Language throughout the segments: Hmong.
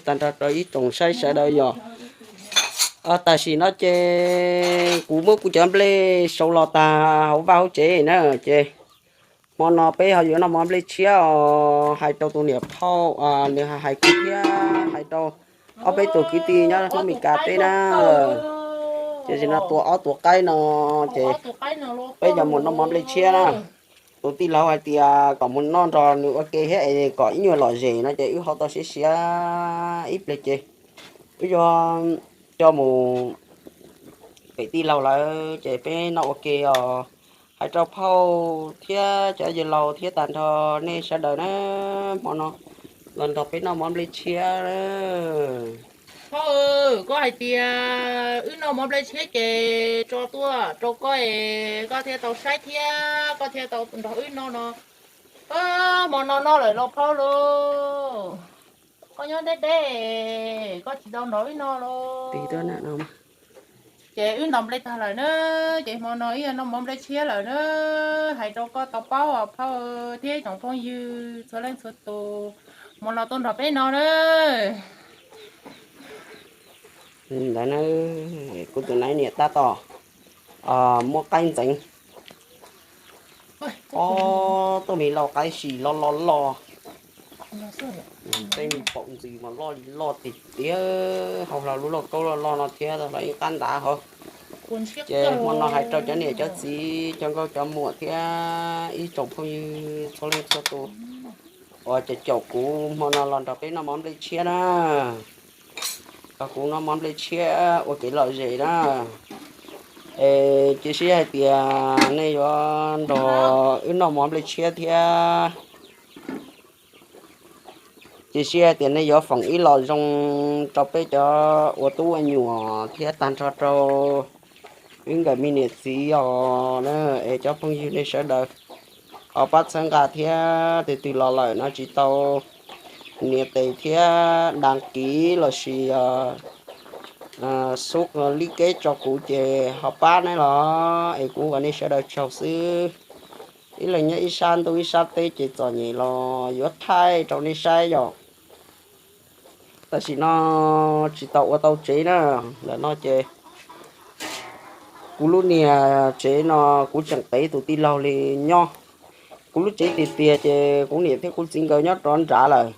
tag nrho rau ib tsoom saib sawv daws yom. Tam sim no ces kuv muab kuv cov nplej sau los tag hauv vaj hauv tsev na ces hmo no peb ho yuav noj mov nplej tshiab os, hais rau tus niam phauj, nws hais kuv thiab hais rau ob peb tus kwv tij nyob Hmoob Mes Kas teb na. Ces tam sim no tua ob tus qaib no ces peb yuav mus noj mov nplej tshiab na. Tus tij laug hais tias kom mus noj nrog nws ua ke thiab es kom ib nyuag lom zem no ces wb ho tau siav siav ib pliag ces wb yuav coj mus pem tij laug lawm ces peb noj ua ke os. Hais rau phauj thiab cov yawg laus thiab tag nrho nej sawv daws na, hmo no los nrog peb noj mov nplej tshiab. Phauj, koj hais tias wb noj mov nplej tshiab ces tso tuaj rau koj es koj thiaj tau saib thiab koj thiaj tau nrog wb noj no. Hmo no noj lawm los phauj lauj? Koj nyob deb deb, koj tsis tau nrog wb noj lauj? Ces wb noj nplej tag lawm na, ces hmo no wb yuav noj mov nplej tshiab lawm na. Hais rau koj tau paub os phauj thiab tsoom phooj ywg txhua leej txhua tus, hmo no tuaj nrog peb noj na. Ntawd na, kuv tus nais niam tab tom muab qaib ntxeev. Ob tug me lau qaib si loj loj loj, tej me paum ntxwv mas loj li loj tiag tiag, hau hlo lub lauj kaub loj loj no thiab hlo ib qab ntav hauv. Ces hmo no hais rau cov niam cov txiv cov nkauj cov muam thiab ib tsoom phooj ywg txhua leej txhua tus uas caum caum kuv hmo no los nrog peb noj mov nplej tshiab na. Nrog kuv noj mov nplej tshiab ua kev lom zem na. Es cia siab hais tias nej yuav nrog wb noj mov nplej tshiab thiab. Cia siab hais tias nej yuav foom ib lo zoo rau peb cov ua tub ua nyuam thiab tag nrho rau wb nkawm me niam txiv os na. Es cov phooj ywg nej sawv daws ho pab txhawb nqa thiab, tus twg los lawm no tsis tau nias tes thiab đăng ký lossis xub like tso kuv ces ho pab nej los es kuv ua nej sawv daws tsaug xwb. Ib leeg nyob ib sab ntuj ib sab teb ces txom nyem los yuav thaij rau nej saib yom. Tam sim no tsis tau ua tau tsev na, ntawm no ces kuv lub niag tsev no kuv tseem qev tus tij laug li nyob. Kuv lub tsev tiag tiag ces kuv niam thiab kuv txiv nkawd nyob rov nrad lawm.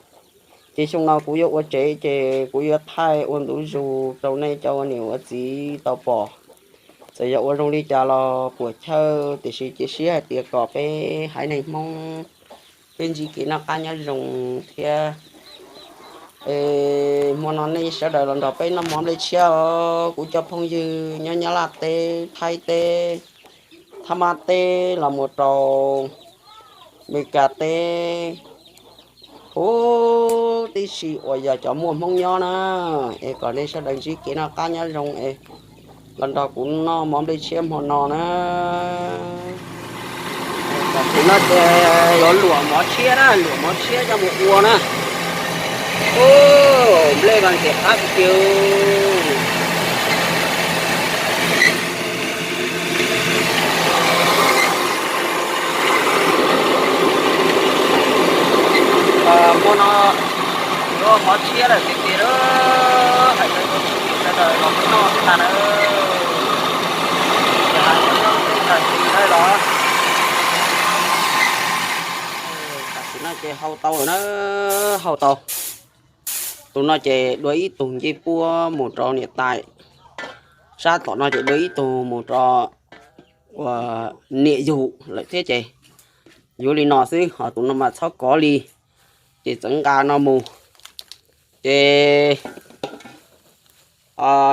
Ces xyoo no kuv yuav ua tsev ces kuv yuav thaij ua ntu zus rau nej cov ua niam ua txiv tau pom. Txawm yog ua zoo li cas los puam chawj tiam sis cia siab hais tias kom peb haiv neeg Hmoob peb ntsib kev noj qab nyob zoo thiab. Es hmo no nej sawv daws los nrog peb noj mov nplej tshiab os, kuv cov phooj ywg nyob Nyab Laj teb, Thaib teb, Thab Mab teb los mus rau Mes Kas teb, huv tib si uas yog cov muaj Hmoob nyob na, es kom nej sawv daws ntsib kev noj qab nyob zoo es los nrog kuv noj mov nplej tshiab hmo no na. Tam sim no ces yuav luam mov tshiab na, luam mov tshiab coj mus ua na. Nplej mas ntxim qab tiag tiag. Hmo no yuav mov tshiab lawm tiag tiag, hais rau tsoom phooj ywg sawv daws los peb noj tag na. Tam sim no ces hau tau lawm na, hau tau. Tus no ces dua ib tug ncej puab mus rau niam tais, sab tom no ces dua ib tug mus rau niam yug lawm thiab ces yuav li no xwb, ho tus no mas txhob kov li, ces txawm nqa no mus. Ces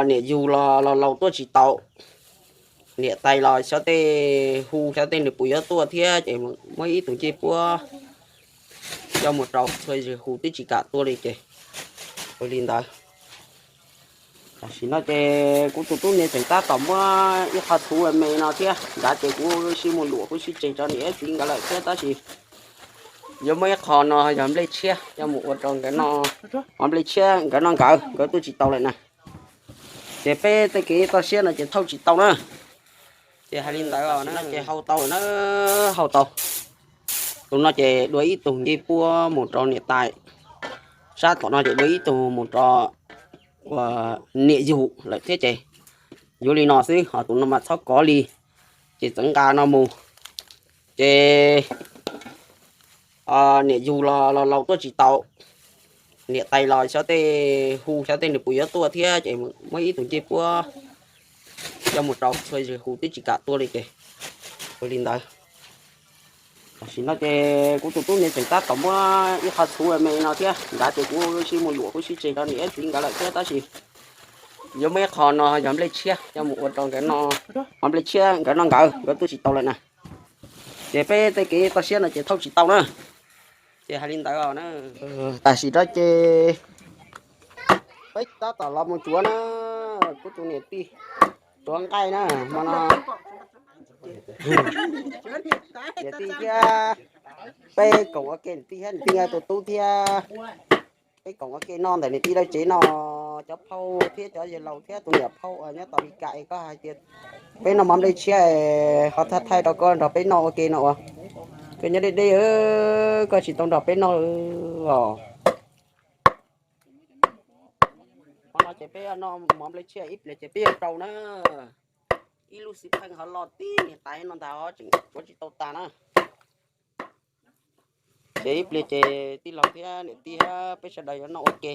niam yug los laus tuaj tsis tau, niam tais los xyov tej hu xyov tej nws puas yuav tuaj thiab ces muab ib tug ncej puab coj mus rau txhua zig hu twb tsis kam tuaj li ces ua li ntawd. Tam sim no ces kuv tus tub niag tseem tab tom muab ib qho txhuv me no thiab nrad ces kuv sib mus luam kuv sib tseg rau niam txiv nkawd lawm thiab tab sis yuav muab ib qho no yog nplej tshiab coj mus ua rau nkawd noj, nplej tshiab nkawd noj nkawd, nkawd tuaj tsis tau lawm na. Ces peb tej kev toj siab no ces thauj tsis tau na. Ces hais li ntawd na ces hau tau na, hau tau. Tus no ces dua ib tug ncej puab mus rau niam tais, Sab tom no ces muaj ib tug mus rau uas niam yug lawm thiab ces yuav li no xwb, ho tus no mas txhob kov li, ces txawm nqa no mus. Ces niam yug los laus tuaj tsis tau, niam tais los xyov tej, hu xyov tej nws puas yuav tuaj thiab ces muaj ib tug ncej puab coj mus rau txhua yig hu twb tsis kam tuaj li ces ua li ntawd. Tam sim no ces kuv tus tub niam tseem tab tom muab ib qho txhuv me no thiab, nrad ces kuv sib mus luam kuv sib tseg rau niam txiv nkawd lawm thiab tab sis yuav muab ib qho no yog nplej tshiab coj mus ua rau nkawd no, ho nplej tshiab nkawd noj nkawd, nkawd tuaj tsis tau lawm na. Ces peb tej kev toj siab no ces thauj tsis tau na. Ces hais li ntawd os na. Tam sim no ces peb tab tom los mus tsuav na, kuv tus niam tij tsuav nqaij na, hmo no niam tij thiab peb koom ua ke, niam tij thiab niam tij tus tub thiab peb koom ua ke noj ntawm niam tij lawv tsev no. Cov phauj thiab cov yawg laus thiab tus niam phauj uas nyob tom Mis Kas es koj hais tias peb noj mov nplej tshiab, ho thaij thaij rau koj nrog peb noj ua ke no uas koj nyob deb deb, koj tsis tau nrog peb noj os. Hmo no ces peb noj mov nplej tshiab ib pliag ces peb yuav rau na. Ib lub xwb pheej ho loj tib niag tais no ntag, tseem tsuav tsis tau tas na. Ces ib pliag ces tij laug thiab niam tij thiab peb sawv daws yuav noj ua ke,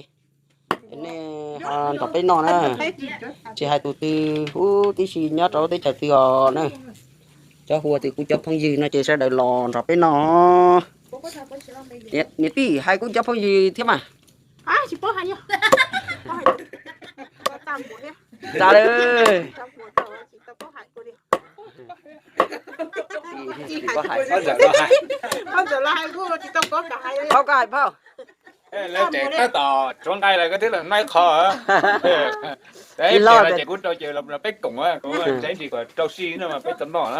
ces nej ho nrog peb noj na. Tsis hais tus twg huv tib si nyob rau lub teb chaws twg os na, cov hu ua tias kuv cov phooj ywg no ces sawv daws los nrog peb noj. Niam tij hais kuv cov phooj ywg thiab mas. Tsa lawm. Phauj, koj hais phauj. Lawv tseem tab tom tsuav nqaij lawm koj twb los noj ib qho. Tsis los ces kuv rau ces peb koom, kuv tseem tsis kom rau si no mas peb tau noj na.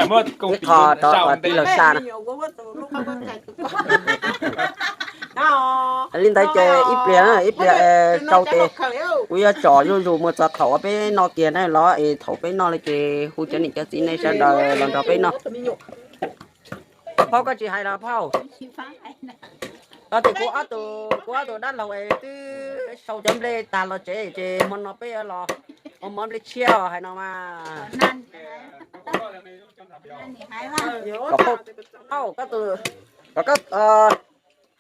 Muab ib qho rau tij laug Sa na. Li ntawd ces ib pliag ib pliag rau ces kuv yuav tsom zuj zus mus txog thaum uas peb noj kiag na los es thaum peb noj li ces hu cov niam cov txiv nej sawv daws los nrog peb noj. Phauj koj tsis hais los phauj. Tau tias kuv ob tug, kuv ob tug dab laug es twb sau cov nplej tag los tsev ces hmo no peb yuav los ua mov nplej tshiab hais no mas. Phauj, koj tus, koj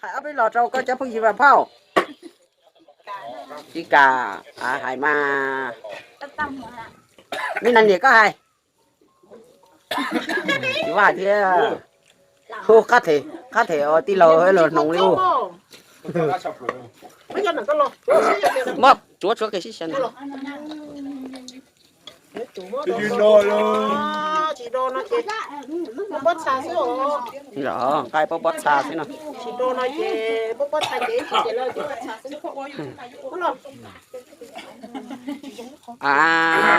hais ob peb los rau koj cov phooj ywg mas phauj. Tsis kam hais mas. Me nas niam koj hais. Tsis vaj thiab. Hu qab them, qab them tij laug los hnoos li ub. Muab tsuav tshuav kiag sib xyaw. Nqaij pob pob txha xwb no.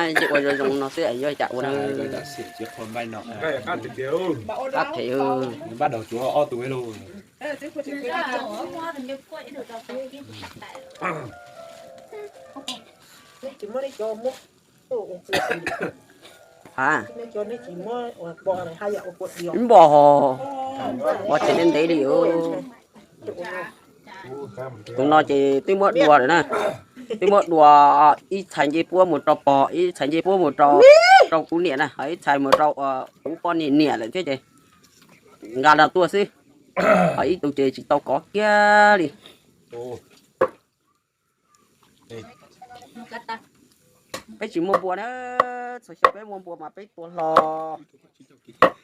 Yeej ua zoo zoo no xwb es yuav cas ua na. Qab them. Ha, npog ho, ua tseem ntev ntev li. Tus no ces twb muab dua lawm na, twb muab dua ib txhais ncej puab mus rau pog, ib txhais ncej puab mus rau, rau kuv niam na, ho ib txhais mus rau kuv poj niam niam lawm thiab ces nqa los tuaj xwb. Ho ib tug ces tsis tau kov kiag li. Peb tsis muaj npua na, txhua xyoo peb muaj npua mas peb tua hlo.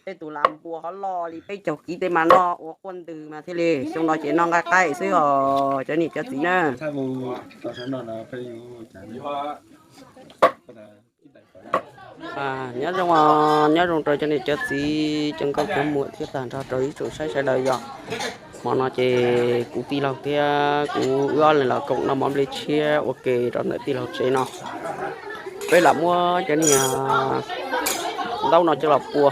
Tej tus las npua ho loj li peb caug kiv tej mas noj ua quaj ntws mas thiaj li. Xyoo no ces noj nqaij qaib xwb os cov niam cov txiv na. Nyob zoo, nyob zoo rau cov niam cov txiv cov nkauj cov muam thiab tag nrho rau ib tsoom saib sawv daws yom. Hmo no ces kuv tij laug thiab kuv wb ob leeg los koom noj mov nplej tshiab ua ke rau ntawm tij laug tsev no. Peb lam muab cov niag ntaub no coj los pua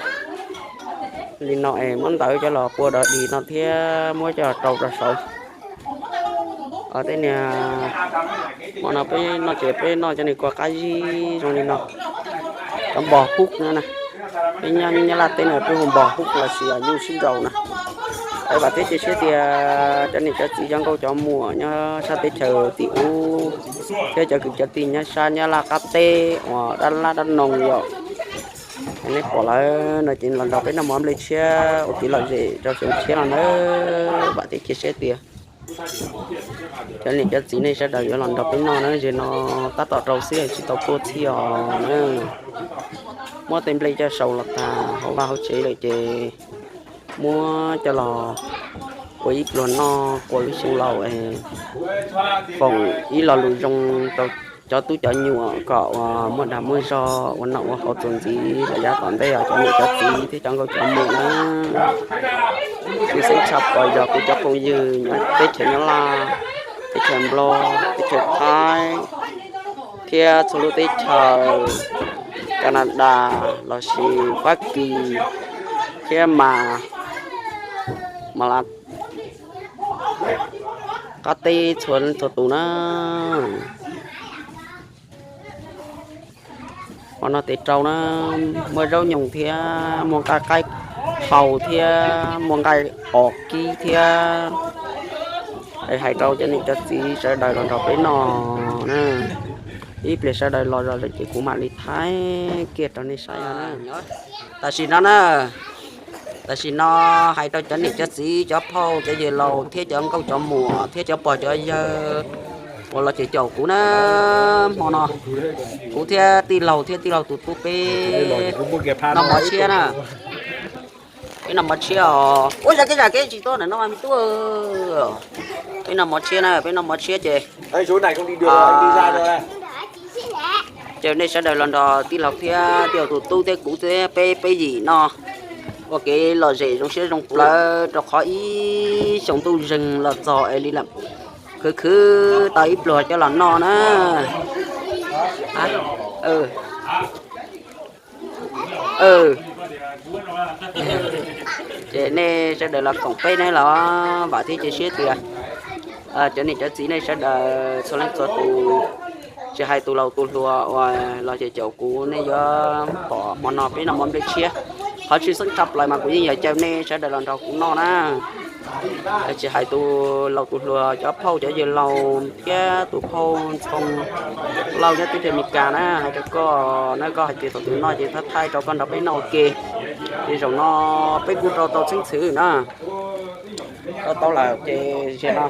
li no es muab ntawv coj los pua dog dig no thiab muab coj los rau rau saud. Tej niag hmo no peb noj ces peb noj cov niag kua qab zib zoo li no. Cov npog hub no na, peb nyob Nyab Laj teb no peb hu npog hub los sis nyuj sib nraus na. Vam thiab cia siab tias cov niam cov txiv cov nkauj cov muam nyob sab teb chaws tim ub thiab cov kwv cov tij nyob sab Nyab Laj qab teb uas dab lab dab noog yom, neb pom lawm no ces los nrog peb noj mov nplej tshiab ua kev lom zem rau xyoo tshiab no nawb. Vam thiab cia siab tias cov niam cov txiv nej sawv daws yuav los nrog peb noj na, ze no tab tom rau xwb tsis tau tuaj txhij os na. Muab tej nplej coj sau los tag hauv vaj hauv tsev lawm ces muab coj los ua ib pluag noj qua lub xyoo laus, foom ib lo lus zoo rau cov tub cov nyuam kom uas muaj dag muaj zog ua noj ua haus txuas ntxiv rau yav tom ntej os cov niam cov txiv thiab cov nkauj cov muam na. Tshwj xeeb tshaj plaws yog kuv cov phooj ywg nyob teb chaws Nyab Laj, teb chaws Nplog, teb chaws Thaib thiab txhua lub teb chaws, Canada lossis Fab Kis thiab Mas, Mas Las, qab teb txhua leej txhua tus na. Hmo no tes rau na, muaj zaub nyoos thiab muaj nqaij qaib hau thiab muaj nqaij os kib thiab. Es hais rau cov niam cov txiv sawv daws los nrog peb noj na. Ib pliag sawv daws los zog lawm ces kuv mam li thaij kiag rau nej saib os na. Tam sim no na, tam sim no hais rau cov niam cov txiv cov phauj cov yawg laus thiab cov nkauj cov muam thiab cov pog cov yawg uas los ces caum kuv na, hmo no kuv thiab tij laug thiab tij laug tus tub peb noj mov tshiab na. Peb noj mov tshiab os. Ua zam kev zam kev tsis tuaj ntawm no mas me tub. Peb noj mov tshiab na, peb noj mov tshiab ces caw nej sawv daws los nrog tij laug thiab tij laug tus tub thiab kuv thiab peb peb yim no ua kev lom zem zoo siab zoo plawv rau qhov ib xyoo ntuj zeeg los txog es li lawm, khwv khwv tau ib pluag coj los noj na. Ces nej sawv daws los koom peb ne los vam thiab cia siab tias cov niam cov txiv nej sawv daws txhua leej txhua tus, tsis hais tus laus tus hluas uas los ces caum kuv nej yuav pom hmo no peb noj mov nplej tshiab. Qhov tshwj xeeb tshaj plaws mas kuv yeej yog caw nej sawv daws los nrog kuv noj na. Tsis hais tus laus tus hluas cov phauj cov yawg laus thiab tus phauj Ntxhoo Lauj nyob teb chaws Amelikas na, hais rau koj na, koj hais tias thaum twg noj ces thaij thaij rau koj nrog peb noj ua ke. Ces zaum no peb kuj rau tau txheeb txhwm na, rau tau lawm ces ziag no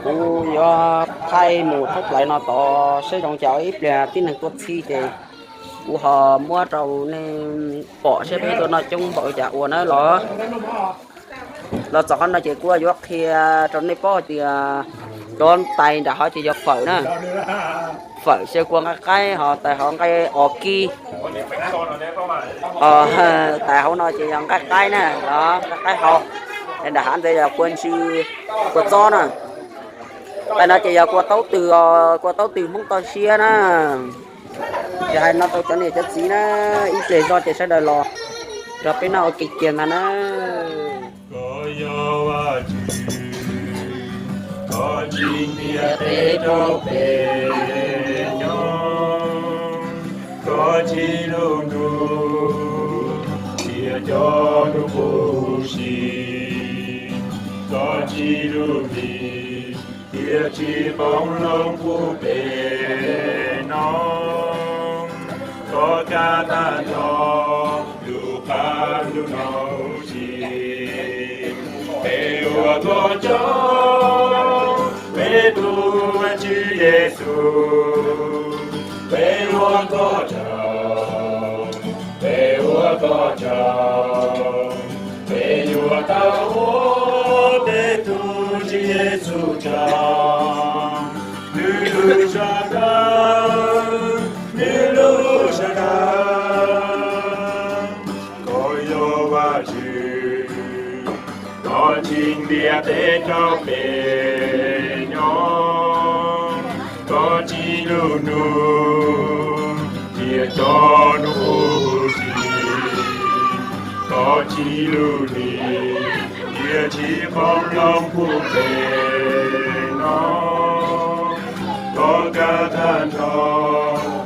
kuv yuav thaij mus thoob plaws no tod seb zoo cas ib pliag tib neeg tuaj txhij ces kuv ho muab rau nej pom seb peb tuaj noj coob npaum cas ua na los. Los txog qhov no ces kuv yuav qhia rau nej paub tias cov tais nram hov ces yog fawm na. Fawm xyaw kua nqaij qaib ho tais hauv nqaij os kib. Tais hauv no ces yog nqaij qaib na, nqaij qaib hau. Nram hav ntawd yog kua ntsis, kua txob na. Tais no ces yog kua taub twg, kua taub twg Hmoob toj siab na. Ces hais no rau cov niam cov txiv na, ib pliag zog ces sawv daws los nrog peb noj ua ke kiag ntag na. Koj yog Vajtswv, koj tsis ntiag teb rau peb nyob, koj tsis lub ntuj thiab cov ntuj qub si, koj tsis lub hli thiab tsis poob loo puag pem no. Koj kav tag nrho lub qab ntuj no huv si. Peb ua koj tsaug, peb tus Vajtswv Yexus, peb ua koj tsaug, peb ua koj tsaug. Peb yuav tau ua peb tus Tswv Yexus tsaug, nws lub zog dawb, nws lub zog dawb. Koj yog Vajtswv, koj tsis ntiag teb rau peb nyob, koj tsis lub ntuj thiab cov ntuj qub si, koj tsis lub hli thiab tsis poob loo puag pem no. Koj kav tag nrho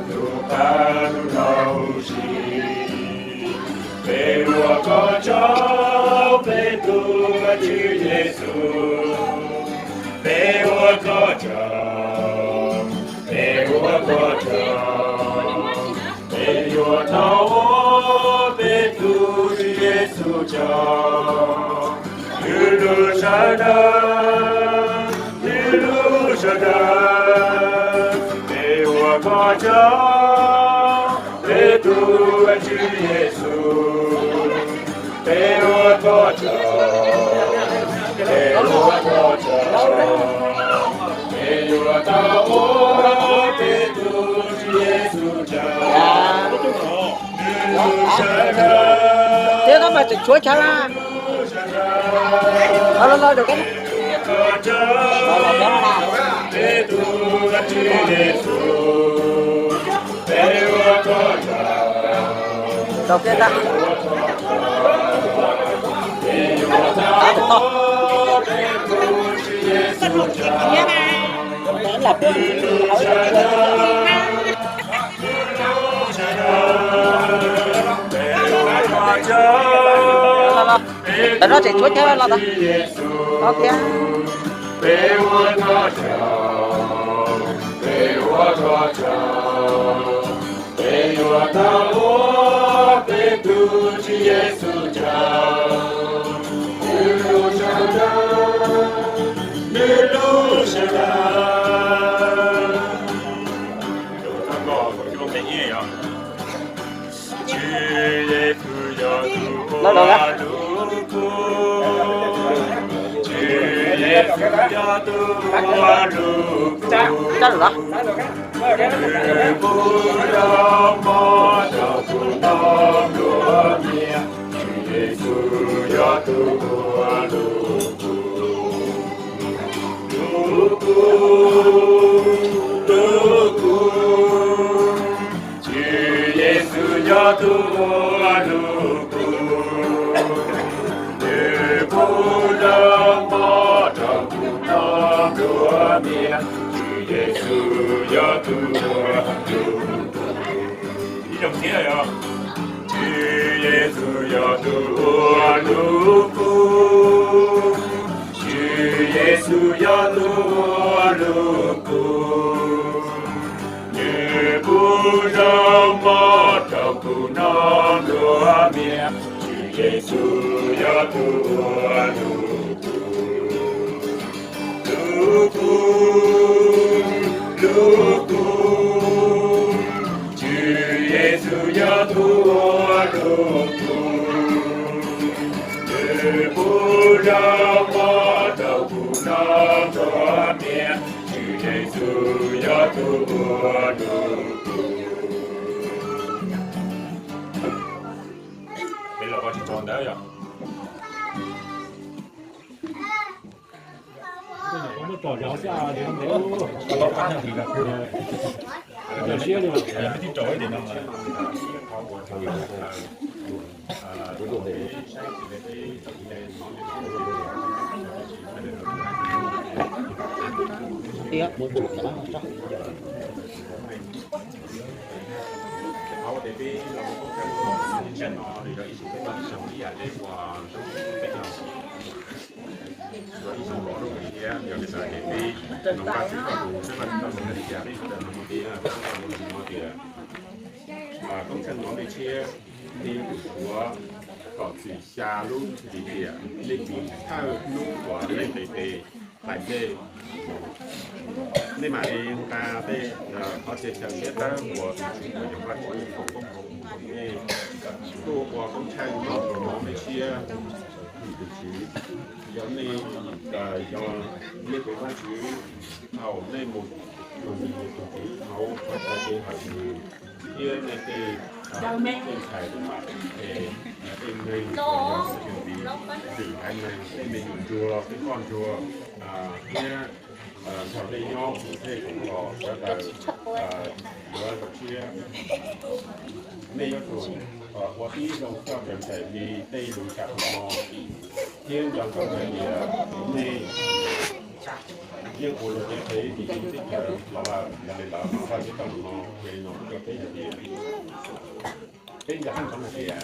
lub qab ntuj no huv si. Peb ua koj tsaug, peb Tswv Yexus, peb ua koj tsaug, peb ua koj tsaug, peb yuav tau ua peb tus Tswv Yexus tsaug. Lwm lub sawv daws, lwm lub sawv daws, peb ua koj tsaug, peb tus Tswv Yexus. Peb ua koj tsaug, peb ua koj tsaug, peb yuav tau ua peb tus Tswv Yexus tsaug. Thiab koj mas tseem tshuav chaw na. Los los los, peb tus Tswv Yexus. Rau kiag ntag. Tam no tseem tshuav chaw los tau. Los thiab. Peb ua koj tsaug, peb ua koj tsaug, peb yuav tau ua peb tus Tswv Yexus tsaug. Lwm lub sawv daws, lwm lub sawv daws. Tswv Yexus yog tus ua lub kub, Tswv Yexus yog tus ua lub kub. Nws puv zog mob rau kuv noj pluag nyiaj, Tswv Yexus yog tus ua lub kub. Lub kub, lub kub, Tswv Yexus yog tus ua lub kub. Nws puv zog mob rau kuv noj pluag nyiaj, Tswv Yexus yog tus ua lub kub. Ib zaug thiab os. Tswv Yexus yog tus ua lub kub, Tswv Yexus yog tus ua lub kub. Nws puv zog mob rau kuv noj pluag nyiaj, Tswv Yexus yog tus ua lub kub. Lub kub, lub kub, Tswv Yexus yog tus ua lub kub. Nws puv zog mob rau kuv noj pluag nyiaj, Tswv Yexus yog tus ua lub kub. Peb los koj tsis tso ntawd yog. Ua tes peb los koob tsheej no, ib zaug peb los xyoo ib yam li uas peb los, ib zaug los rau peb thiab, yog li ntawd ces peb noog Vajtswv txoj lus, peb Vajtswv txoj lus hais li cas peb sawv daws noog mus tias, peb sawv daws noog mus tias, koob tsheej no nej tshiab, nej yuav tsum suav kom txwm xya lub lim tiam, nej mus thawj hnub uas nej nqis tes hlais nplej, nej mam li nqa tej qhov txhia chaw siab dawb uas tus Tswv uas yog Vajtswv foom koob hmoov rau nej. Tuaj ua koob tsheej noj mov nej tshiab, tus Tswv, yog nej, yog nej tus Vajtswv, thaum nej mus tus Tswv hauv qhov chaw ua haum nws, thiab nej tej, tej ntxhais, tej neeg uas yog xeem txiv, xeem haiv neeg, tej me nyuam ntsuag, tej poj ntsuag, thiab nrog nej nyob mus thej koom los sawv daws yuav zoo siab. Nej yuav tsum ua tib zoo coj raws nraim li tej lus kam tus no, thiab nco ntsoov hais tias nej yeej ua luag cev qhev tim teb chaws los lawm. Yog li ntawd mas Vajtswv txoj lus no qhia li no rau peb hais tias, peb nco qab ntsoov hais tias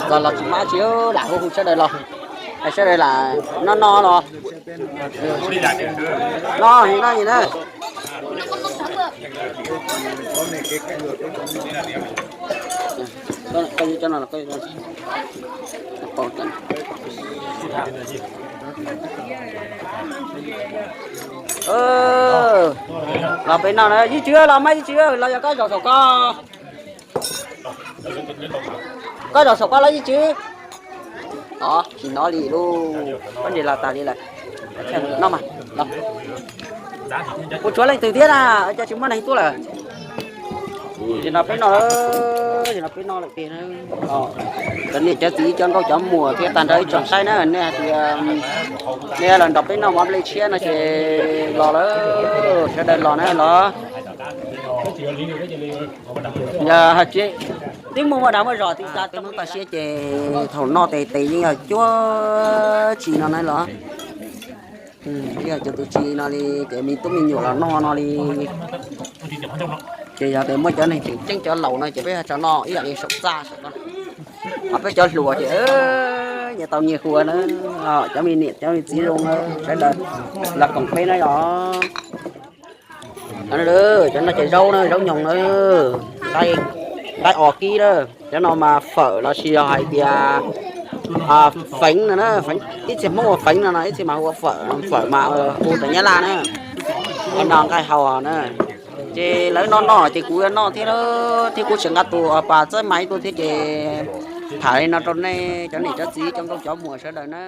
Txog los tsis mab tsis lam hu hu sawv daws los, sawv daws lam noj no los. No no na. Los peb noj na, Yij Tswv los mas, Yij Tswv los yog koj zaum saum ko. Koj zaum saum ko los Yij Tswv. Tsis hnov li lauj, koj ntsia los tas li lawm. Noj mas, los. Kuv tshuav leej twg thiab na, cas tsis muaj neeg tuaj lawm. Ces no peb noj, ces no peb noj lawm tiag na. Cov niam cov txiv cov nkauj cov muam thiab tag nrho ib tsoom saib na, nej hais tias nej los nrog peb noj mov nplej tshiab no ces los lawm, sawv daws los na los. Yog twb muaj muaj dag muaj zog tib tag, peb Hmoob toj siab ces thaum noj tes tes yeej yog cuab tsi no na los. Yeej yog cuab tus tsi no li, ces me tub me nyuam los noj no li. Ces yog tias muaj cov neeg tseem ceeb cov laus no ces peb tso noj ib yam li saum txaj saum no. Ho peb cov hluas ces nyias tau nyias hu na, cov me niam cov me txiv zoo na, sawv daws los koom peb na yom. Cov no ces zaub na, zaub nyoog na, nqaij os kib na. Cov no mas fawm los sis yog hais tias feev no na, ib txhia Hmoob ua feev no no, ib txhia mas hu ua fawm, fawm mas hu tawm Nyab Laj na. Cov no nqaij hau na. Ces lawv noj noj ces kuv yuav noj thiab, thiab kuv tseem nqa tus pas txawb mais tuaj thiab ces tham li no rau nej cov niam cov txiv cov nkauj cov muam sawv daws na.